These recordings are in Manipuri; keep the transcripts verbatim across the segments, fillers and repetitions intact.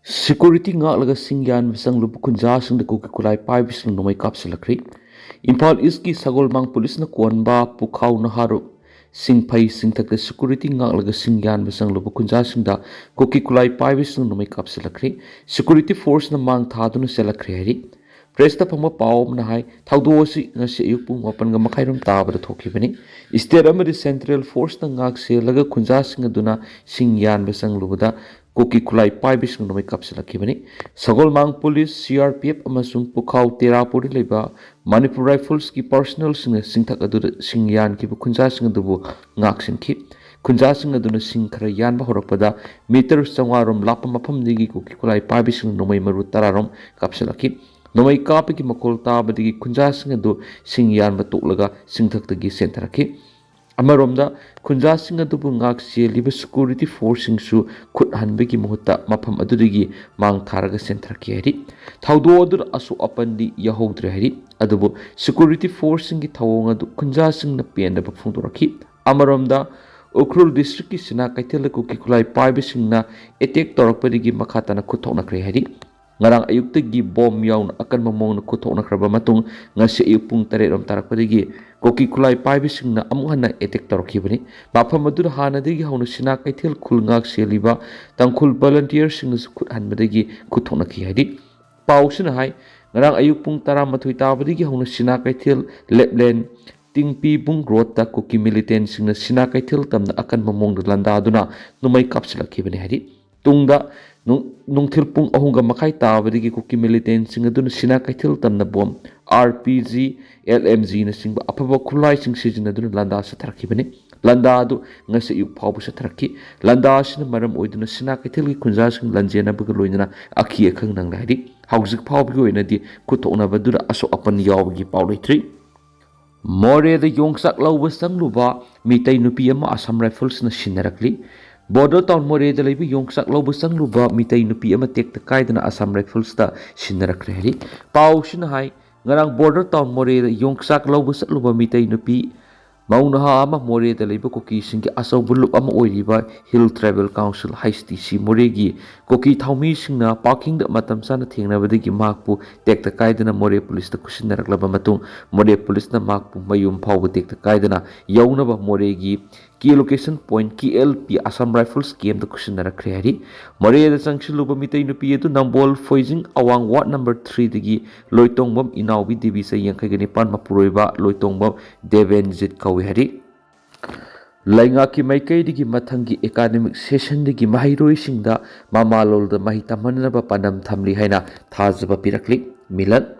ꯁꯦꯀ꯭ꯌꯨꯔꯤꯇꯤ ꯉꯥꯛꯂꯒ ꯁꯤꯡ ꯌꯥꯟꯕ ꯆꯪꯂꯨꯕ ꯈꯨꯟꯖꯥꯁꯤꯡꯗ ꯀꯨꯀꯤ ꯈꯨꯠꯂꯥꯏ ꯄꯥꯏꯕꯁꯤꯡꯅ ꯅꯣꯡꯃꯩ ꯀꯥꯞꯁꯤꯜꯂꯛꯈ꯭ꯔꯦ꯫ ꯏꯝꯐꯥꯜ ꯏꯁꯀꯤ ꯁꯒꯣꯜꯃꯥꯡ ꯄꯨꯂꯤꯁꯅ ꯀꯣꯟꯕ ꯄꯨꯈꯥꯎ ꯅꯍꯥꯔꯨꯞ ꯁꯤꯡꯐꯩ ꯁꯤꯡꯊꯛꯇ ꯁꯦꯀ꯭ꯌꯨꯔꯤꯇꯤ ꯉꯥꯛꯂꯒ ꯁꯤꯡ ꯌꯥꯟꯕ ꯆꯪꯂꯨꯕ ꯈꯨꯟꯖꯥꯁꯤꯡꯗ ꯀꯨꯀꯤ ꯈꯨꯠꯂꯥꯏ ꯄꯥꯏꯕꯁꯤꯡꯅ ꯅꯣꯡꯃꯩ ꯀꯥꯞꯁꯤꯜꯂꯛꯈ꯭ꯔꯦ꯫ ꯁꯦꯀ꯭ꯌꯨꯔꯤꯇꯤ ꯐꯣꯔꯁꯅ ꯃꯥꯡ ꯊꯥꯗꯨꯅ ꯆꯦꯜꯂꯛꯈ꯭ꯔꯦ ꯍꯥꯏꯔꯤ꯫ ꯄ꯭ꯔꯦꯁꯇ ꯐꯪꯕ ꯄꯥꯎ ꯑꯃꯅ ꯍꯥꯏ, ꯊꯧꯗꯣꯛ ꯑꯁꯤ ꯉꯁꯤ ꯑꯌꯨꯛ ꯄꯨꯡ ꯃꯥꯄꯟꯒ ꯃꯈꯥꯏꯔꯣꯝ ꯇꯥꯕꯗ ꯊꯣꯛꯈꯤꯕꯅꯤ꯫ ꯏꯁꯇꯦꯠ ꯑꯃꯗꯤ ꯁꯦꯟꯇ꯭ꯔꯦꯜ ꯐꯣꯔꯁꯅ ꯉꯥꯛ ꯁꯦꯜꯂꯒ ꯈꯨꯟꯖꯥꯁꯤꯡ ꯑꯗꯨꯅ ꯁꯤꯡ ꯌꯥꯟꯕ ꯆꯪꯂꯨꯕꯗ ꯀꯨꯀꯤ ꯈꯨꯠꯂꯥꯏ ꯄꯥꯏꯕꯁꯤꯡꯅ ꯅꯣꯡꯃꯩ ꯀꯥꯞꯁꯤꯜꯂꯛꯈꯤꯕꯅꯤ꯫ Sagolmang police, C R P F ꯑꯃꯁꯨꯡ ꯄꯨꯈꯥꯎ ꯇꯦꯔꯥꯄꯨꯔꯗ ꯂꯩꯕ ꯃꯅꯤꯄꯨꯔ ꯔꯥꯏꯐꯜꯁꯀꯤ ꯄꯥꯔꯁꯅꯦꯜꯁꯤꯡꯅ ꯆꯤꯡꯊꯛ ꯑꯗꯨꯗ ꯁꯤꯡ ꯌꯥꯟꯈꯤꯕ ꯈꯨꯟꯖꯥꯁꯤꯡ ꯑꯗꯨꯕꯨ ꯉꯥꯛ ꯁꯦꯟꯈꯤ꯫ ꯈꯨꯟꯖꯥꯁꯤꯡ ꯑꯗꯨꯅ ꯁꯤꯡ ꯈꯔ ꯌꯥꯟꯕ ꯍꯧꯔꯛꯄꯗ ꯃꯤꯇꯔ ꯆꯥꯝꯃꯉꯥ ꯔꯣꯝ ꯂꯥꯞꯄ ꯃꯐꯝꯗꯒꯤ ꯀꯨꯀꯤ ꯈꯨꯠꯂꯥꯏ ꯄꯥꯏꯕꯁꯤꯡꯅ ꯅꯣꯡꯃꯩ ꯃꯔꯨ ꯇꯔꯥ ꯔꯣꯝ ꯀꯥꯞꯁꯤꯜꯂꯛꯈꯤ꯫ ꯅꯣꯡꯃꯩ ꯀꯥꯞꯄꯒꯤ ꯃꯈꯣꯜ ꯇꯥꯕꯗꯒꯤ ꯈꯨꯟꯖꯥꯁꯤꯡ ꯑꯗꯨ ꯁꯤꯡ ꯌꯥꯟꯕ ꯇꯣꯛꯂꯒ ꯆꯤꯡꯊꯛꯇꯒꯤ ꯆꯦꯟꯊꯔꯛꯈꯤ꯫ ꯑꯃꯔꯣꯝꯗ, ꯈꯨꯟꯖꯥꯁꯤꯡ ꯑꯗꯨꯕꯨ ꯉꯥꯛ ꯁꯦꯜꯂꯤꯕ ꯁꯦꯀ꯭ꯌꯨꯔꯤꯇꯤ ꯐꯣꯔꯁꯁꯤꯡꯁꯨ ꯈꯨꯠ ꯍꯟꯕꯒꯤ ꯃꯍꯨꯠꯇ ꯃꯐꯝ ꯑꯗꯨꯗꯒꯤ ꯃꯥꯡ ꯊꯥꯔꯒ ꯆꯦꯟꯊꯔꯛꯈꯤ ꯍꯥꯏꯔꯤ꯫ ꯊꯧꯗꯣꯛ ꯑꯗꯨꯗ ꯑꯁꯣꯛ ꯑꯄꯟꯗꯤ ꯌꯥꯎꯍꯧꯗ꯭ꯔꯦ ꯍꯥꯏꯔꯤ꯫ ꯑꯗꯨꯕꯨ ꯁꯦꯀ꯭ꯌꯨꯔꯤꯇꯤ ꯐꯣꯔꯁꯁꯤꯡꯒꯤ ꯊꯧꯑꯣꯡ ꯑꯗꯨ ꯈꯨꯟꯖꯥꯁꯤꯡꯅ ꯄꯦꯟꯗꯕ ꯐꯣꯡꯗꯣꯔꯛꯈꯤ꯫ ꯑꯃꯔꯣꯝꯗ, ꯎꯈ꯭ꯔꯨꯜ ꯗꯤꯁꯇ꯭ꯔꯤꯛꯀꯤ ꯁꯤꯅꯥ ꯀꯩꯊꯦꯜꯗ ꯀꯨꯀꯤ ꯈꯨꯠꯂꯥꯏ ꯄꯥꯏꯕꯁꯤꯡꯅ ꯑꯦꯇꯦꯛ ꯇꯧꯔꯛꯄꯗꯒꯤ ꯃꯈꯥ ꯇꯥꯅ ꯈꯨꯠ ꯊꯣꯛꯅꯈ꯭ꯔꯦ ꯍꯥꯏꯔꯤ꯫ ꯉꯔꯥꯡ ꯑꯌꯨꯛꯇꯒꯤ ꯕꯣꯝ ꯌꯥꯎꯅ ꯑꯀꯟꯕ ꯃꯑꯣꯡꯗ ꯈꯨꯠ ꯊꯣꯛꯅꯈ꯭ꯔꯕ ꯃꯇꯨꯡ, ꯉꯁꯤ ꯑꯌꯨꯛ ꯄꯨꯡ ꯇꯔꯦꯠ ꯔꯣꯝ ꯇꯥꯔꯛꯄꯗꯒꯤ ꯀꯨꯀꯤ ꯈꯨꯠꯂꯥꯏ ꯄꯥꯏꯕꯁꯤꯡꯅ ꯑꯃꯨꯛ ꯍꯟꯅ ꯑꯦꯇꯦꯛ ꯇꯧꯔꯛꯈꯤꯕꯅꯤ꯫ ꯃꯐꯝ ꯑꯗꯨꯗ ꯍꯥꯟꯅꯗꯒꯤ ꯍꯧꯅ ꯁꯤꯅꯥ ꯀꯩꯊꯦꯜ ꯈꯨꯜ ꯉꯥꯛ ꯁꯦꯜꯂꯤꯕ ꯇꯥꯡꯈꯨꯜ ꯚꯣꯂꯟꯇꯤꯌꯔꯁꯤꯡꯅꯁꯨ ꯈꯨꯠ ꯍꯟꯕꯗꯒꯤ ꯈꯨꯠ ꯊꯣꯛꯅꯈꯤ ꯍꯥꯏꯔꯤ꯫ ꯄꯥꯎꯁꯤꯅ ꯍꯥꯏ, ꯉꯔꯥꯡ ꯑꯌꯨꯛ ꯄꯨꯡ ꯇꯔꯥꯃꯥꯊꯣꯏ ꯇꯥꯕꯗꯒꯤ ꯍꯧꯅ ꯁꯤꯅꯥ ꯀꯩꯊꯦꯜ ꯂꯦꯞꯂꯦꯟ ꯇꯤꯡꯄꯤꯕꯨꯡ ꯔꯣꯗꯇ ꯀꯨꯀꯤ ꯃꯤꯂꯤꯇꯦꯟꯁꯤꯡꯅ ꯁꯤꯅꯥ ꯀꯩꯊꯦꯜ ꯇꯝꯅ ꯑꯀꯟꯕ ꯃꯑꯣꯡꯗ ꯂꯥꯟꯗꯥꯗꯨꯅ ꯅꯣꯡꯃꯩ ꯀꯥꯞꯁꯤꯜꯂꯛꯈꯤꯕꯅꯤ ꯍꯥꯏꯔꯤ꯫ ꯇꯨꯡꯗ ꯅꯨꯡ-, ꯅꯨꯡꯊꯤꯜ ꯄꯨꯡ ꯑꯍꯨꯝꯒ ꯃꯈꯥꯏ ꯇꯥꯕꯗꯒꯤ ꯀꯨꯀꯤ ꯃꯤꯂꯤꯇꯦꯟꯁꯤꯡ ꯑꯗꯨꯅ ꯁꯤꯅꯥ ꯀꯩꯊꯦꯜ ꯇꯝꯅ bomb, R P G, L M ꯖꯤꯅꯆꯤꯡꯕ ꯑꯐꯕ ꯈꯨꯠꯂꯥꯏꯁꯤꯡ ꯁꯤꯖꯤꯟꯅꯗꯨꯅ ꯂꯥꯟꯗꯥ ꯆꯠꯊꯔꯛꯈꯤꯕꯅꯤ꯫ ꯂꯥꯟꯗꯥ ꯑꯗꯨ ꯉꯁꯤ ꯑꯌꯨꯛ ꯐꯥꯎꯕ ꯆꯠꯊꯔꯛꯈꯤ꯫ ꯂꯥꯟꯗꯥ ꯑꯁꯤꯅ ꯃꯔꯝ ꯑꯣꯏꯗꯨꯅ ꯁꯤꯅꯥ ꯀꯩꯊꯦꯜꯒꯤ ꯈꯨꯟꯖꯥꯁꯤꯡ ꯂꯥꯟꯖꯦꯟꯅꯕꯒ ꯂꯣꯏꯅꯅ ꯑꯈꯤ ꯑꯈꯪ ꯅꯪꯂꯦ ꯍꯥꯏꯔꯤ꯫ ꯍꯧꯖꯤꯛ ꯐꯥꯎꯕꯒꯤ ꯑꯣꯏꯅꯗꯤ ꯈꯨꯠ ꯊꯣꯛꯅꯕꯗꯨꯗ ꯑꯁꯣꯛ ꯑꯄꯟ ꯌꯥꯎꯕꯒꯤ ꯄꯥꯎ ꯂꯩꯇ꯭ꯔꯤ꯫ ꯃꯣꯔꯦꯗ ꯌꯣꯡꯆꯥꯛ ꯂꯧꯕ ꯆꯪꯂꯨꯕ ꯃꯤꯇꯩ ꯅꯨꯄꯤ ꯑꯃ ꯑꯁꯥꯝ ꯔꯥꯏꯐꯜꯁꯅ ꯁꯤꯟꯅꯔꯛꯂꯤ꯫ ꯕꯣꯔꯗꯔ ꯇꯥꯎꯟ ꯃꯣꯔꯦꯗ ꯂꯩꯕ ꯌꯣꯡꯆꯥꯛ ꯂꯧꯕ ꯆꯪꯂꯨꯕ ꯃꯤꯇꯩ ꯅꯨꯄꯤ ꯑꯃ ꯇꯦꯛꯇ ꯀꯥꯏꯗꯅ ꯑꯁꯥꯝ ꯔꯥꯏꯐꯜꯁꯇ ꯁꯤꯟꯅꯔꯛꯈ꯭ꯔꯦ ꯍꯥꯏꯔꯤ꯫ ꯄꯥꯎꯁꯤꯅ ꯍꯥꯏ, ꯉꯔꯥꯡ ꯕꯣꯔꯗꯔ ꯇꯥꯎꯟ ꯃꯣꯔꯦꯗ ꯌꯣꯡꯆꯥꯛ ꯂꯧꯕ ꯆꯠꯂꯨꯕ ꯃꯤꯇꯩ ꯅꯨꯄꯤ ꯃꯧ ꯅꯍꯥ ꯑꯃ ꯃꯣꯔꯦꯗ ꯂꯩꯕ ꯀꯨꯀꯤꯁꯤꯡꯒꯤ ꯑꯆꯧꯕ ꯂꯨꯞ ꯑꯃ ꯑꯣꯏꯔꯤꯕ Hill Tribal Council, H T C, ꯃꯣꯔꯦꯒꯤ ꯀꯨꯀꯤ ꯊꯧꯃꯤꯁꯤꯡꯅ parking ꯗ ꯃꯇꯝ ꯆꯥꯅ ꯊꯦꯡꯅꯕꯗꯒꯤ ꯃꯍꯥꯛꯄꯨ ꯇꯦꯛꯇ ꯀꯥꯏꯗꯅ ꯃꯣꯔꯦ ꯄꯨꯂꯤꯁꯇ ꯈꯨꯠꯁꯤꯟꯅꯔꯛꯂꯕ ꯃꯇꯨꯡ, ꯃꯣꯔꯦ ꯄꯨꯂꯤꯁꯅ ꯃꯍꯥꯛꯄꯨ ꯃꯌꯨꯝ ꯐꯥꯎꯕ ꯇꯦꯛꯇ ꯀꯥꯏꯗꯅ ꯌꯧꯅꯕ ꯃꯣꯔꯦꯒꯤ K Location Point, K L P, Assam Rifles camp ꯇ ꯈꯨꯠꯁꯤꯟꯅꯔꯛꯈ꯭ꯔꯦ ꯍꯥꯏꯔꯤ꯫ ꯃꯣꯔꯦꯗ ꯆꯪꯁꯤꯜꯂꯨꯕ ꯃꯤꯇꯩ ꯅꯨꯄꯤ ꯑꯗꯨ ꯅꯝꯕꯣꯜ ꯐꯣꯏꯖꯤꯡ ꯑꯋꯥꯡ ward number three ꯗꯒꯤ ꯂꯣꯏꯇꯣꯡꯕꯝ ꯏꯅꯥꯎꯕꯤ ꯗꯦꯕꯤ, ꯆꯍꯤ ꯌꯥꯡꯈꯩꯒ ꯅꯤꯄꯥꯟ, ꯃꯄꯨꯔꯣꯏꯕ ꯂꯣꯏꯇꯣꯡꯕꯝ ꯗꯦꯕꯦꯟꯖꯤꯠ ꯀꯧꯏ ꯍꯥꯏꯔꯤ꯫ ꯂꯩꯉꯥꯛꯀꯤ ꯃꯥꯏꯀꯩꯗꯒꯤ ꯃꯊꯪꯒꯤ academic session ꯗꯒꯤ ꯃꯍꯩꯔꯣꯏꯁꯤꯡꯗ ꯃꯃꯥꯂꯣꯟꯗ ꯃꯍꯩ ꯇꯝꯍꯟꯅꯕ ꯄꯥꯟꯗꯝ ꯊꯝꯂꯤ ꯍꯥꯏꯅ ꯊꯥꯖꯕ ꯄꯤꯔꯛꯂꯤ꯫ ꯃꯤꯂꯟ꯫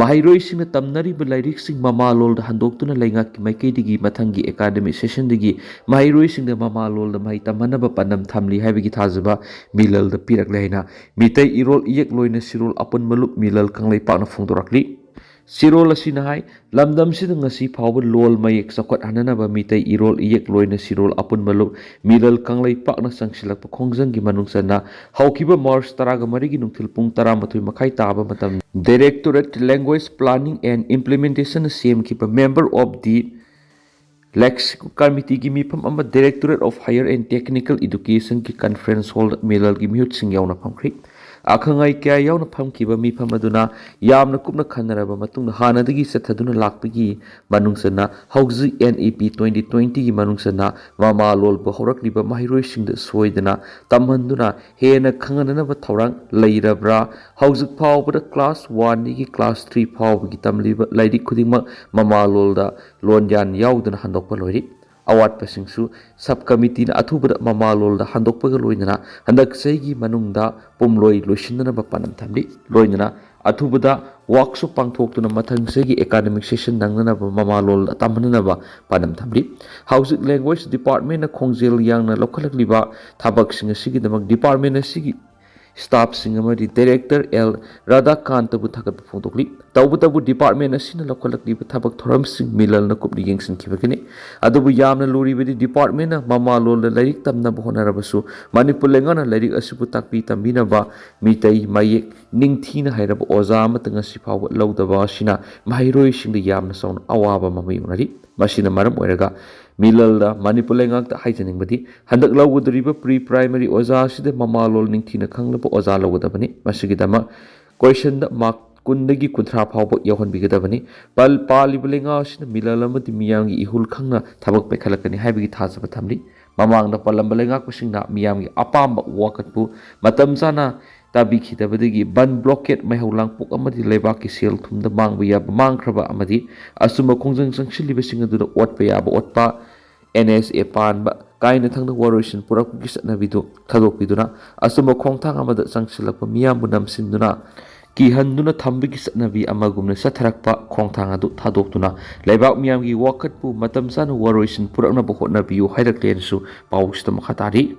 ꯃꯍꯩꯔꯣꯏꯁꯤꯡꯅ ꯇꯝꯅꯔꯤꯕ ꯂꯥꯏꯔꯤꯛꯁꯤꯡ ꯃꯃꯥꯂꯣꯟꯗ ꯍꯟꯗꯣꯛꯇꯨꯅ ꯂꯩꯉꯥꯛꯀꯤ ꯃꯥꯏꯀꯩꯗꯒꯤ ꯃꯊꯪꯒꯤ academic session ꯗꯒꯤ ꯃꯍꯩꯔꯣꯏꯁꯤꯡꯗ ꯃꯃꯥꯂꯣꯟꯗ ꯃꯍꯩ ꯇꯝꯍꯟꯅꯕ ꯄꯥꯟꯗꯝ ꯊꯝꯂꯤ ꯍꯥꯏꯕꯒꯤ ꯊꯥꯖꯕ ꯃꯤꯂꯜꯗ ꯄꯤꯔꯛꯂꯦ ꯍꯥꯏꯅ ꯃꯤꯇꯩ ꯏꯔꯣꯜ ꯏꯌꯦꯛ ꯂꯣꯏꯅ ꯁꯤꯔꯣꯜ ꯑꯄꯨꯟꯕ ꯂꯨꯞ ꯃꯤꯂꯜ ꯀꯪꯂꯩꯄꯥꯛꯅ ꯐꯣꯡꯗꯣꯔꯛꯂꯤ꯫ ꯁꯤꯔꯣꯜ ꯑꯁꯤꯅ ꯍꯥꯏ, ꯂꯝꯗꯝꯁꯤꯗ ꯉꯁꯤ ꯐꯥꯎꯕ ꯂꯣꯜ ꯃꯌꯦꯛ ꯆꯥꯎꯈꯠꯍꯟꯅꯅꯕ ꯃꯤꯇꯩ ꯏꯔꯣꯜ ꯏꯌꯦꯛ ꯂꯣꯏꯅ ꯁꯤꯔꯣꯜ ꯑꯄꯨꯟꯕ ꯂꯨꯞ ꯃꯤꯂꯜ ꯀꯪꯂꯩꯄꯥꯛꯅ ꯆꯪꯁꯤꯜꯂꯛꯄ ꯈꯣꯡꯖꯪꯒꯤ ꯃꯅꯨꯡ ꯆꯟꯅ ꯍꯧꯈꯤꯕ March ꯇꯔꯥꯒ ꯃꯔꯤꯒꯤ ꯅꯨꯡꯊꯤꯜ ꯄꯨꯡ ꯇꯔꯥꯃꯥꯊꯣꯏ ꯃꯈꯥꯏ ꯇꯥꯕ ꯃꯇꯝ Directorate Language Planning and Implementation ꯅ ꯁꯦꯝꯈꯤꯕ Member of the Lexical Committee ꯒꯤ ꯃꯤꯐꯝ ꯑꯃ Directorate of Higher and Technical Education ꯒꯤ conference hall ꯗ ꯃꯤꯂꯜꯒꯤ ꯃꯤꯍꯨꯠꯁꯤꯡ ꯌꯥꯎꯅ ꯐꯝꯈ꯭ꯔꯤ꯫ ꯑꯈꯪ ꯑꯍꯩ ꯀꯌꯥ ꯌꯥꯎꯅ ꯐꯝꯈꯤꯕ ꯃꯤꯐꯝ ꯑꯗꯨꯅ ꯌꯥꯝꯅ ꯀꯨꯞꯅ ꯈꯟꯅꯔꯕ ꯃꯇꯨꯡꯗ ꯍꯥꯟꯅꯗꯒꯤ ꯆꯠꯊꯗꯨꯅ ꯂꯥꯛꯄꯒꯤ ꯃꯅꯨꯡ ꯆꯟꯅ ꯍꯧꯖꯤꯛ N E P twenty twenty ꯒꯤ ꯃꯅꯨꯡ ꯆꯟꯅ ꯃꯃꯥ ꯂꯣꯜꯕꯨ ꯍꯧꯔꯛꯂꯤꯕ ꯃꯍꯩꯔꯣꯏꯁꯤꯡꯗ ꯁꯣꯏꯗꯅ ꯇꯝꯍꯟꯗꯨꯅ ꯍꯦꯟꯅ ꯈꯪꯍꯟꯅꯅꯕ ꯊꯧꯔꯥꯡ ꯂꯩꯔꯕ꯭ꯔꯥ? ꯍꯧꯖꯤꯛ ꯐꯥꯎꯕꯗ class one ꯗꯒꯤ class three ꯐꯥꯎꯕꯒꯤ ꯇꯝꯂꯤꯕ ꯂꯥꯏꯔꯤꯛ ꯈꯨꯗꯤꯡꯃꯛ ꯃꯃꯥ ꯂꯣꯜꯗ ꯂꯣꯟꯌꯥꯟ ꯌꯥꯎꯗꯅ ꯍꯟꯗꯣꯛꯄ ꯂꯣꯏꯔꯤ꯫ ꯑꯋꯥꯠꯄꯁꯤꯡꯁꯨ sub committee ꯅ ꯑꯊꯨꯕꯗ ꯃꯃꯥ ꯂꯣꯜꯗ ꯍꯟꯗꯣꯛꯄꯒ ꯂꯣꯏꯅꯅ ꯍꯟꯗꯛ ꯆꯍꯤꯒꯤ ꯃꯅꯨꯡꯗ ꯄꯨꯝꯂꯣꯏ ꯂꯣꯏꯁꯤꯟꯅꯅꯕ ꯄꯥꯟꯗꯝ ꯊꯝꯂꯤ꯫ ꯂꯣꯏꯅꯅ ꯑꯊꯨꯕꯗ workshop ꯄꯥꯡꯊꯣꯛꯇꯨꯅ ꯃꯊꯪ ꯆꯍꯤꯒꯤ academic session ꯅꯪꯅꯅꯕ ꯃꯃꯥ ꯂꯣꯜꯗ ꯇꯝꯍꯟꯅꯅꯕ ꯄꯥꯟꯗꯝ ꯊꯝꯂꯤ꯫ ꯍꯧꯖꯤꯛ language department ꯅ ꯈꯣꯡꯖꯦꯜ ꯌꯥꯡꯅ ꯂꯧꯈꯠꯂꯛꯂꯤꯕ ꯊꯕꯛꯁꯤꯡ ꯑꯁꯤꯒꯤꯗꯃꯛ department ꯑꯁꯤꯒꯤ staff ꯁꯤꯡ ꯑꯃꯗꯤ Director L ꯔꯥꯙꯥꯀꯥꯟꯇꯕꯨ ꯊꯥꯒꯠꯄ ꯐꯣꯡꯗꯣꯛꯂꯤ꯫ ꯇꯧꯕꯇꯕꯨ department ꯑꯁꯤꯅ ꯂꯧꯈꯠꯂꯛꯂꯤꯕ ꯊꯕꯛ ꯊꯧꯔꯝꯁꯤꯡ ꯃꯤꯂꯜꯅ ꯀꯨꯞꯅ ꯌꯦꯡꯁꯤꯟꯈꯤꯕꯒꯤꯅꯤ꯫ ꯑꯗꯨꯕꯨ ꯌꯥꯝꯅ ꯂꯨꯔꯤꯕꯗꯤ department ꯅ ꯃꯃꯥ ꯂꯣꯟꯗ ꯂꯥꯏꯔꯤꯛ ꯇꯝꯅꯕ ꯍꯣꯠꯅꯔꯕꯁꯨ ꯃꯅꯤꯄꯨꯔ ꯂꯩꯉꯥꯛꯅ ꯂꯥꯏꯔꯤꯛ ꯑꯁꯤꯕꯨ ꯇꯥꯛꯄꯤ ꯇꯝꯕꯤꯅꯕ ꯃꯤꯇꯩ ꯃꯌꯦꯛ ꯅꯤꯡꯊꯤꯅ ꯍꯩꯔꯕ ꯑꯣꯖꯥ ꯑꯃꯠꯇ ꯉꯁꯤ ꯐꯥꯎꯕ ꯂꯧꯗꯕ ꯑꯁꯤꯅ ꯃꯍꯩꯔꯣꯏꯁꯤꯡꯗ ꯌꯥꯝꯅ ꯆꯥꯎꯅ ꯑꯋꯥꯕ ꯑꯃ ꯃꯥꯌꯣꯛꯅꯔꯤ꯫ ꯃꯁꯤꯅ ꯃꯔꯝ ꯑꯣꯏꯔꯒ ꯃꯤꯂꯜꯗ ꯃꯅꯤꯄꯨꯔ ꯂꯩꯉꯥꯛꯇ ꯍꯥꯏꯖꯅꯤꯡꯕꯗꯤ, ꯍꯟꯗꯛ ꯂꯧꯒꯗꯧꯔꯤꯕ ꯄ꯭ꯔꯤ ꯄ꯭ꯔꯥꯏꯃꯔꯤ ꯑꯣꯖꯥ ꯑꯁꯤꯗ ꯃꯃꯥꯂꯣꯟ ꯅꯤꯡꯊꯤꯅ ꯈꯪꯂꯕ ꯑꯣꯖꯥ ꯂꯧꯒꯗꯕꯅꯤ꯫ ꯃꯁꯤꯒꯤꯗꯃꯛ ꯀꯣꯏꯁꯟꯗ ꯃꯥꯔꯛ ꯀꯨꯟꯗꯒꯤ ꯀꯨꯟꯊ꯭ꯔꯥ ꯐꯥꯎꯕ ꯌꯧꯍꯟꯕꯤꯒꯗꯕꯅꯤ꯫ ꯄꯥꯜ-, ꯄꯥꯜꯂꯤꯕ ꯂꯩꯉꯥꯛ ꯑꯁꯤꯅ ꯃꯤꯂꯜ ꯑꯃꯗꯤ ꯃꯤꯌꯥꯝꯒꯤ ꯏꯍꯨꯜ ꯈꯪꯅ ꯊꯕꯛ ꯄꯥꯏꯈꯠꯂꯛꯀꯅꯤ ꯍꯥꯏꯕꯒꯤ ꯊꯥꯖꯕ ꯊꯝꯂꯤ꯫ ꯃꯃꯥꯡꯗ ꯄꯜꯂꯝꯕ ꯂꯩꯉꯥꯛꯄꯁꯤꯡꯅ ꯃꯤꯌꯥꯝꯒꯤ ꯑꯄꯥꯝꯕ ꯋꯥꯀꯠꯄꯨ ꯃꯇꯝ ꯆꯥꯅ ꯇꯥꯕꯤꯈꯤꯗꯕꯗꯒꯤ ꯕꯟ, ꯕ꯭ꯂꯣꯀꯦꯠ, ꯃꯩꯍꯧ ꯂꯥꯡꯄꯣꯛ ꯑꯃꯗꯤ ꯂꯩꯕꯥꯛꯀꯤ ꯁꯦꯜ ꯊꯨꯝꯗ ꯃꯥꯡꯕ ꯌꯥꯕ ꯃꯥꯡꯈ꯭ꯔꯕ ꯑꯃꯗꯤ ꯑꯆꯨꯝꯕ ꯈꯣꯡꯖꯪ ꯆꯪꯁꯤꯜꯂꯤꯕꯁꯤꯡ ꯑꯗꯨꯗ ꯑꯣꯠꯄ ꯌꯥꯕ ꯑꯣꯠꯄ, ꯑꯦꯟ ꯑꯦꯁ ꯑꯦ ꯄꯥꯟꯕ, ꯀꯥꯏꯅ ꯊꯪꯗ ꯋꯥꯔꯣꯏꯁꯤꯟ ꯄꯨꯔꯛꯄꯒꯤ ꯆꯠꯅꯕꯤꯗꯨ ꯊꯥꯗꯣꯛꯄꯤꯗꯨꯅ ꯑꯆꯨꯝꯕ ꯈꯣꯡꯊꯥꯡ ꯑꯃꯗ ꯆꯪꯁꯤꯜꯂꯛꯄ ꯃꯤꯌꯥꯝꯕꯨ ꯅꯝꯁꯤꯟꯗꯨꯅ ꯀꯤꯍꯟꯗꯨꯅ ꯊꯝꯕꯒꯤ ꯆꯠꯅꯕꯤ ꯑꯃꯒꯨꯝꯅ ꯆꯠꯊꯔꯛꯄ ꯈꯣꯡꯊꯥꯡ ꯑꯗꯨ ꯊꯥꯗꯣꯛꯇꯨꯅ ꯂꯩꯕꯥꯛ ꯃꯤꯌꯥꯝꯒꯤ ꯋꯥꯀꯠꯄꯨ ꯃꯇꯝ ꯆꯥꯅ ꯋꯥꯔꯣꯏꯁꯤꯟ ꯄꯨꯔꯛꯅꯕ ꯍꯣꯠꯅꯕꯤꯌꯨ ꯍꯥꯏꯔꯛꯂꯦꯅꯁꯨ ꯄꯥꯎꯁꯤꯗ ꯃꯈꯥ ꯇꯥꯔꯤ꯫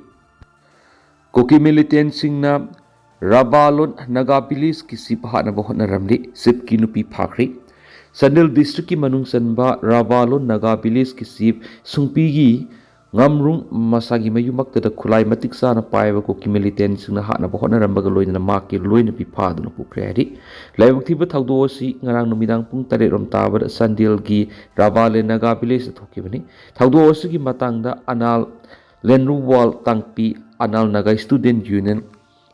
ꯀꯨꯀꯤ ꯃꯤꯂꯤꯇꯦꯟꯁꯤꯡꯅ ꯔꯥꯕꯥꯂꯣꯟ ꯅꯥꯒꯥ ꯚꯤꯂꯦꯖꯀꯤ ꯆꯤꯞ ꯍꯥꯠꯅꯕ ꯍꯣꯠꯅꯔꯝꯂꯤ꯫ ꯆꯤꯞꯀꯤ ꯅꯨꯄꯤ ꯐꯥꯈ꯭ꯔꯤ꯫ ꯆꯥꯟꯗꯦꯜ ꯗꯤꯁꯇ꯭ꯔꯤꯛꯀꯤ ꯃꯅꯨꯡ ꯆꯟꯕ ꯔꯥꯕꯥꯂꯣꯟ ꯅꯥꯒꯥ ꯚꯤꯂꯦꯖꯀꯤ ꯆꯤꯞ ꯁꯨꯡꯄꯤꯒꯤ ꯉꯝꯔꯨꯡ ꯃꯁꯥꯒꯤ ꯃꯌꯨꯝꯃꯛꯇꯗ ꯈꯨꯠꯂꯥꯏ ꯃꯇꯤꯛ ꯆꯥꯅ ꯄꯥꯏꯕ ꯀꯨꯀꯤ ꯃꯤꯂꯤꯇꯦꯟꯁꯤꯡꯅ ꯍꯥꯠꯅꯕ ꯍꯣꯠꯅꯔꯝꯕꯒ ꯂꯣꯏꯅꯅ ꯃꯍꯥꯛꯀꯤ ꯂꯣꯏꯅꯕꯤ ꯐꯥꯗꯨꯅ ꯄꯨꯈ꯭ꯔꯦ ꯍꯥꯏꯔꯤ꯫ ꯂꯥꯏꯕꯛ ꯊꯤꯕ ꯊꯧꯗꯣꯛ ꯑꯁꯤ ꯉꯔꯥꯡ ꯅꯨꯃꯤꯗꯥꯡ ꯄꯨꯡ ꯇꯔꯦꯠ ꯔꯣꯝ ꯇꯥꯕꯗ ꯆꯥꯟꯗꯦꯜꯒꯤ ꯔꯥꯕꯥꯂꯦ ꯅꯥꯒꯥ ꯚꯤꯂꯦꯖꯇ ꯊꯣꯛꯈꯤꯕꯅꯤ꯫ ꯊꯧꯗꯣꯛ ꯑꯁꯤꯒꯤ ꯃꯇꯥꯡꯗ Anal ꯂꯦꯟꯔꯨꯋꯥꯜ ꯇꯥꯡꯄꯤ, Anal Naga student union,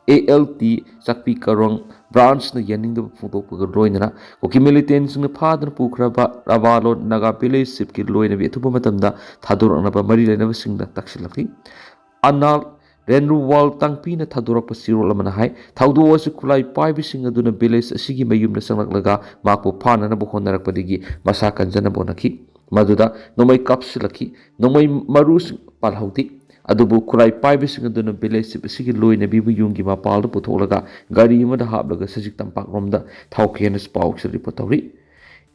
A L T, ꯆꯥꯛꯄꯤ ꯀꯔꯣꯡ ꯕ꯭ꯔꯥꯟꯁꯅ ꯌꯥꯅꯤꯡꯗꯕ ꯐꯣꯡꯗꯣꯛꯄꯒ ꯂꯣꯏꯅꯅ ꯀꯨꯀꯤ ꯃꯤꯂꯤꯇꯦꯟꯁꯤꯡꯅ ꯐꯥꯗꯨꯅ ꯄꯨꯈ꯭ꯔꯕ ꯔꯥꯕꯥꯂꯣꯟ ꯅꯥꯒꯥ ꯚꯤꯂꯦꯖ ꯆꯤꯞꯀꯤ ꯂꯣꯏꯅꯕꯤ ꯑꯊꯨꯕ ꯃꯇꯝꯗ ꯊꯥꯗꯣꯔꯛꯅꯕ ꯃꯔꯤ ꯂꯩꯅꯕꯁꯤꯡꯗ ꯇꯛꯁꯤꯜꯂꯛꯂꯤ꯫ ꯑꯅꯥꯜ ꯔꯦꯟꯔꯨꯋꯥꯜ ꯇꯥꯡꯄꯤꯅ ꯊꯥꯗꯣꯔꯛꯄ ꯆꯦꯔꯣꯜ ꯑꯃꯅ ꯍꯥꯏ, ꯊꯧꯗꯣꯛ ꯑꯁꯤ ꯈꯨꯠꯂꯥꯏ ꯄꯥꯏꯕꯁꯤꯡ ꯑꯗꯨꯅ ꯚꯤꯂꯦꯖ ꯑꯁꯤꯒꯤ ꯃꯌꯨꯝꯗ ꯆꯪꯂꯛꯂꯒ ꯃꯍꯥꯛꯄꯨ ꯐꯥꯅꯅꯕ ꯍꯣꯠꯅꯔꯛꯄꯗꯒꯤ ꯃꯁꯥ ꯀꯟꯖꯅꯕ ꯍꯣꯠꯅꯈꯤ꯫ ꯃꯗꯨꯗ ꯅꯣꯡꯃꯩ ꯀꯥꯞꯁꯤꯜꯂꯛꯈꯤ꯫ ꯅꯣꯡꯃꯩ ꯃꯔꯨꯁꯤꯡ ꯄꯥꯜꯍꯧꯗꯦ꯫ ꯑꯗꯨꯕꯨ ꯈꯨꯠꯂꯥꯏ ꯄꯥꯏꯕꯁꯤꯡ ꯑꯗꯨꯅ ꯚꯤꯂꯦꯖ ꯆꯤꯞ ꯑꯁꯤꯒꯤ ꯂꯣꯏꯅꯕꯤꯕꯨ ꯌꯨꯝꯒꯤ ꯃꯄꯥꯜꯗ ꯄꯨꯊꯣꯛꯂꯒ ꯒꯥꯔꯤ ꯑꯃꯗ ꯍꯥꯞꯂꯒ ꯁꯖꯤꯛ ꯇꯝꯄꯥꯛꯂꯣꯝꯗ ꯊꯥꯎꯈꯤ ꯍꯥꯏꯅ ꯄꯥꯎꯁꯤꯗ ꯔꯤꯄꯣꯔꯠ ꯇꯧꯔꯤ꯫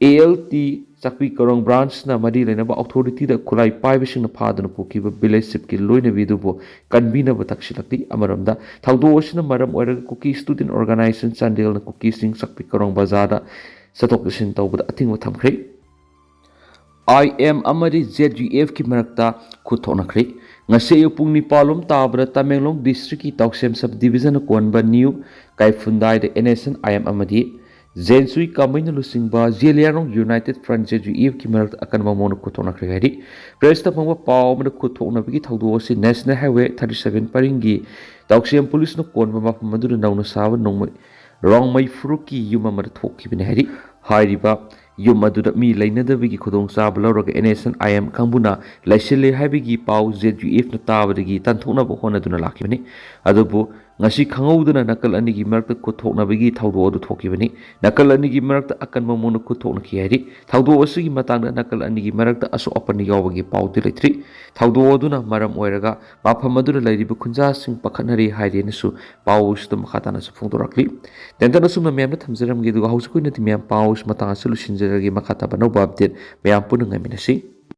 ꯑꯦ ꯑꯦꯜ ꯇꯤ ꯆꯥꯛꯄꯤ ꯀꯔꯣꯡ ꯕ꯭ꯔꯥꯟꯁꯅ ꯃꯔꯤ ꯂꯩꯅꯕ ꯑꯣꯊꯣꯔꯤꯇꯤꯗ ꯈꯨꯠꯂꯥꯏ ꯄꯥꯏꯕꯁꯤꯡꯅ ꯐꯥꯗꯨꯅ ꯄꯨꯈꯤꯕ ꯚꯤꯂꯦꯖ ꯆꯤꯞꯀꯤ ꯂꯣꯏꯅꯕꯤꯗꯨꯕꯨ ꯀꯟꯕꯤꯅꯕ ꯇꯛꯁꯤꯜꯂꯛꯂꯤ꯫ ꯑꯃꯔꯣꯝꯗ ꯊꯧꯗꯣꯛ ꯑꯁꯤꯅ ꯃꯔꯝ ꯑꯣꯏꯔꯒ ꯀꯨꯀꯤ ꯁ꯭ꯇꯨꯗꯦꯟꯠ ꯑꯣꯔꯒꯅꯥꯏꯖꯦꯁꯟ ꯆꯥꯟꯗꯦꯜꯅ ꯀꯨꯀꯤꯁꯤꯡ ꯆꯥꯛꯄꯤ ꯀꯔꯣꯡ ꯕꯖꯥꯔꯗ ꯆꯠꯊꯣꯛ ꯆꯠꯁꯤꯟ ꯇꯧꯕꯗ ꯑꯊꯤꯡꯕ ꯊꯝꯈ꯭ꯔꯦ꯫ ꯑꯥꯏ ꯑꯦꯝ ꯑꯃꯗꯤ ꯖꯦꯠ ꯌꯨ ꯑꯦꯐꯀꯤ ꯃꯔꯛꯇ ꯈꯨꯠ ꯊꯣꯛꯅꯈ꯭ꯔꯦ꯫ ꯉꯁꯤ ꯑꯌꯨꯛ ꯄꯨꯡ ꯅꯤꯄꯥꯜ ꯂꯣꯝ ꯇꯥꯕꯗ ꯇꯃꯦꯡꯂꯣꯡ ꯗꯤꯁꯇ꯭ꯔꯤꯛꯀꯤ ꯇꯥꯎꯁꯦꯝ ꯁꯕ ꯗꯤꯕꯤꯖꯟꯅ ꯀꯣꯟꯕ ꯅ꯭ꯌꯨ ꯀꯥꯏꯐꯨꯟꯗꯥꯏꯗ N S N I M ꯑꯃꯗꯤ ꯖꯦꯟꯁꯨꯏ ꯀꯥꯃꯩꯅ ꯂꯨꯆꯤꯡꯕ Zeliangrong united front, J U ꯑꯦꯐꯀꯤ ꯃꯔꯛꯇ ꯑꯀꯟꯕ ꯃꯑꯣꯡꯗ ꯈꯨꯠꯊꯣꯛꯅꯈ꯭ꯔꯦ ꯍꯥꯏꯔꯤ꯫ ꯄ꯭ꯔꯦꯁꯇ ꯐꯪꯕ ꯄꯥꯎ ꯑꯃꯗ, ꯈꯨꯠꯊꯣꯛꯅꯕꯒꯤ ꯊꯧꯗꯣꯛ ꯑꯁꯤ ꯅꯦꯁꯅꯦꯜ ꯍꯥꯏꯋꯦ ꯊꯥꯔꯇꯤ ꯁꯚꯦꯟ ꯄꯔꯤꯡꯒꯤ ꯇꯥꯎꯁꯦꯝ ꯄꯨꯂꯤꯁꯅ ꯀꯣꯟꯕ ꯃꯐꯝ ꯑꯗꯨꯗ ꯅꯧꯅ ꯁꯥꯕ ꯅꯣꯡꯃꯩ ꯔꯣꯡꯃꯩ ꯐꯨꯔꯨꯞꯀꯤ ꯌꯨꯝ ꯑꯃꯗ ꯊꯣꯛꯈꯤꯕꯅꯤ ꯍꯥꯏꯔꯤ꯫ ꯍꯥꯏꯔꯤꯕ ꯌꯨꯝ ꯑꯗꯨꯗ ꯃꯤ ꯂꯩꯅꯗꯕꯒꯤ ꯈꯨꯗꯣꯡꯆꯥꯕ ꯂꯧꯔꯒ N S N I M ꯀꯥꯡꯕꯨꯅ ꯂꯩꯁꯤꯜꯂꯦ ꯍꯥꯏꯕꯒꯤ ꯄꯥꯎ ꯖꯦ ꯌꯨ ꯑꯦꯐꯅ ꯇꯥꯕꯗꯒꯤ ꯇꯥꯟꯊꯣꯛꯅꯕ ꯍꯣꯠꯅꯗꯨꯅ ꯂꯥꯛꯈꯤꯕꯅꯤ꯫ ꯑꯗꯨꯕꯨ ꯉꯁꯤ ꯈꯪꯍꯧꯗꯅ ꯅꯥꯀꯜ ꯑꯅꯤꯒꯤ ꯃꯔꯛꯇ ꯈꯨꯠꯊꯣꯛꯅꯕꯒꯤ ꯊꯧꯗꯣꯛ ꯑꯗꯨ ꯊꯣꯛꯈꯤꯕꯅꯤ꯫ ꯅꯥꯀꯜ ꯑꯅꯤꯒꯤ ꯃꯔꯛꯇ ꯑꯀꯟꯕ ꯃꯑꯣꯡꯗ ꯈꯨꯠꯊꯣꯛꯅꯈꯤ ꯍꯥꯏꯔꯤ꯫ ꯊꯧꯗꯣꯛ ꯑꯁꯤꯒꯤ ꯃꯇꯥꯡꯗ ꯅꯥꯀꯜ ꯑꯅꯤꯒꯤ ꯃꯔꯛꯇ ꯑꯁꯣꯛ ꯑꯄꯟ ꯌꯥꯎꯕꯒꯤ ꯄꯥꯎꯗꯤ ꯂꯩꯇ꯭ꯔꯤ꯫ ꯊꯧꯗꯣꯛ ꯑꯗꯨꯅ ꯃꯔꯝ ꯑꯣꯏꯔꯒ ꯃꯐꯝ ꯑꯗꯨꯗ ꯂꯩꯔꯤꯕ ꯈꯨꯟꯖꯥꯁꯤꯡ ꯄꯥꯈꯠꯅꯔꯤ ꯍꯥꯏꯔꯦꯅꯁꯨ ꯄꯥꯎ ꯑꯁꯤꯗ ꯃꯈꯥ ꯇꯥꯅꯁꯨ ꯐꯣꯡꯗꯣꯔꯛꯂꯤ꯫ ꯇꯦꯟꯇꯛꯅ ꯑꯁꯨꯝꯅ ꯃꯌꯥꯝꯗ ꯊꯝꯖꯔꯝꯒꯦ, ꯑꯗꯨꯒ ꯍꯧꯖꯤꯛꯀꯤ ꯑꯣꯏꯅꯗꯤ ꯃꯌꯥꯝ ꯄꯥꯎ ꯑꯁꯤ ꯃꯇꯥꯡ ꯑꯁꯤ ꯂꯣꯏꯁꯤꯟꯖꯔꯒꯦ꯫ ꯃꯈꯥ ꯇꯥꯕ ꯑꯅꯧꯕ ꯑꯞꯗꯦꯠ ꯃꯌꯥꯝ ꯄꯨꯟꯅ ꯉꯥꯏꯃꯤꯟꯅꯁꯤ꯫